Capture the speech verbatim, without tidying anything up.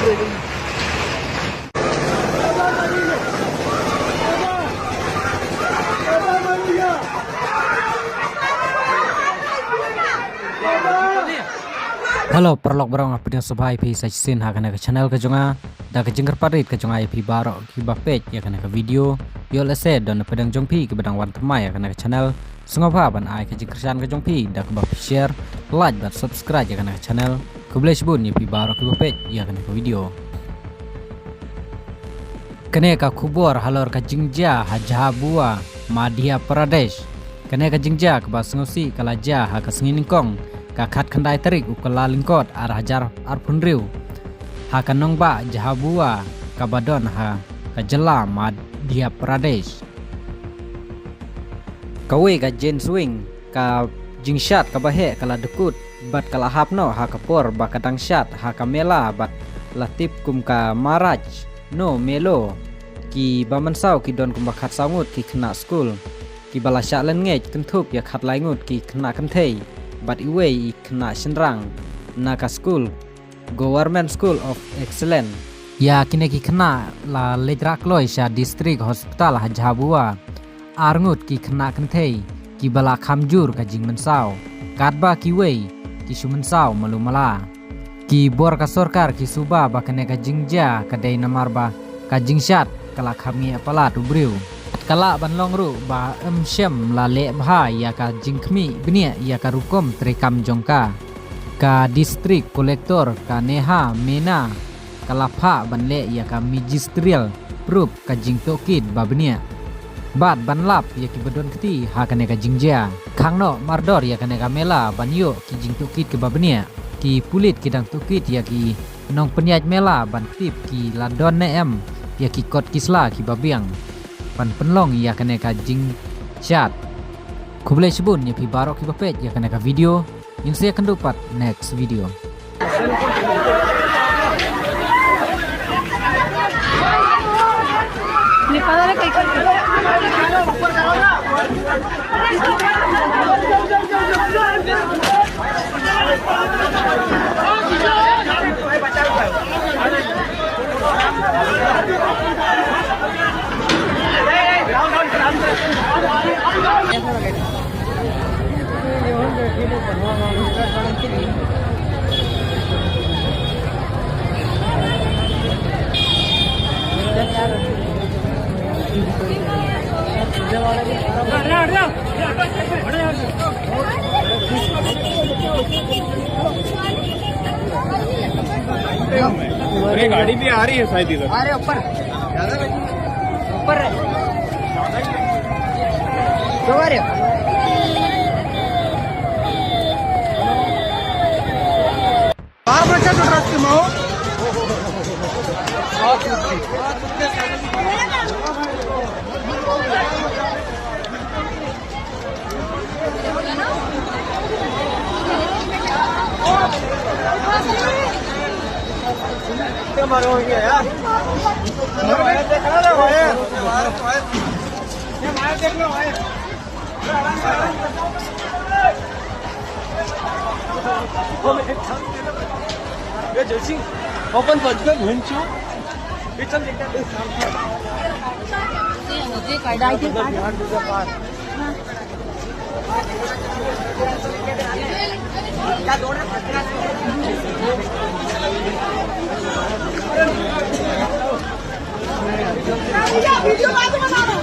Hello, paralok baroh, nga pdiang sngewbha ïa phi sa shisien ha kane ka channel ka jong nga. Da ka jingkyrpad rit ka jong nga ïa phi baroh kiba peit ïa kane ka video, ïoh lehse don na pdeng jong phi kiba dang wan thymmai ïa kane ka channel, sngewbha ban ai ka jingkyrshan ka jong phi da kaba phi share, like bad subscribe ïa kane ka channel. Khublei shibun ïa phi baroh kiba peit ïa kane ka video. Kane ka khubor halor ka jingjia ha Jhabua, Madhya Pradesh. Kane ka jingjia kaba sngewsih ka la jia ha ka sngi nyngkong, ka khatkhyndai tarik u Kyllalyngkot ar hajar arphew hynriew, ha ka nongbah Jhabua kaba don ha ka jylla Madhya Pradesh. Kawei ka jingshad, ka jingshad kaba heh ka la dkut bad ka la hap noh ha ka por ba ka dang shad ha ka mela bad la tip kum ka Maharaj No Melo. Kiba mynsaw ki don kumba khatsaw ngut ki khynnah skul kiba la shah lynngeit, kynthup ïa khatlai ngut ki khynnah kynthei bad iwei i khynnah shynrang na ka skul Government School of Excellence. Ïa kine ki khynnah la leit rah kloi sha District Hospital ha Jhabua. Ar ngut ki khynnah kynthei kiba la kham jur ka jingmynsaw, katba kiwei ki shu mynsaw malu mala. Ki bor ka sorkar ki suba ba kane ka jingjia ka dei namar ba ka jingshad ka la kham ngiah palat u briew. Ka lah ban long ruh ba ym shym la leh bha ïa ka jingkhmih bniah ïa ka rukom treikam jong ka. Ka District Collector ka Neha Meena ka la phah ban leh ïa ka magisterial proof ka jingtohkit ba bniah bad ban lap ïa kiba don kti ha kane ka jingjia. Khang noh mardor ïa kane ka mela ban ïoh ki jingtohkit kiba bniah. Ki pulit ki dang tohkit ïa ki nongpynïaid mela ban tip ki la don ne em ïa ki kot ki sla kiba biang ban pynlong ïa kane ka jingshad. Khublei shibun ïa phi baroh kiba peit ïa kane ka video. Ngin sa ïakynduh pat next video. अरे, गाड़ी भी आ रही है शायद इधर। अरे, ऊपर। ऊपर है। क्यों आ रहे हो? बार बच्चा तो ट्रक के माओ। अपन बजगन घुंचू।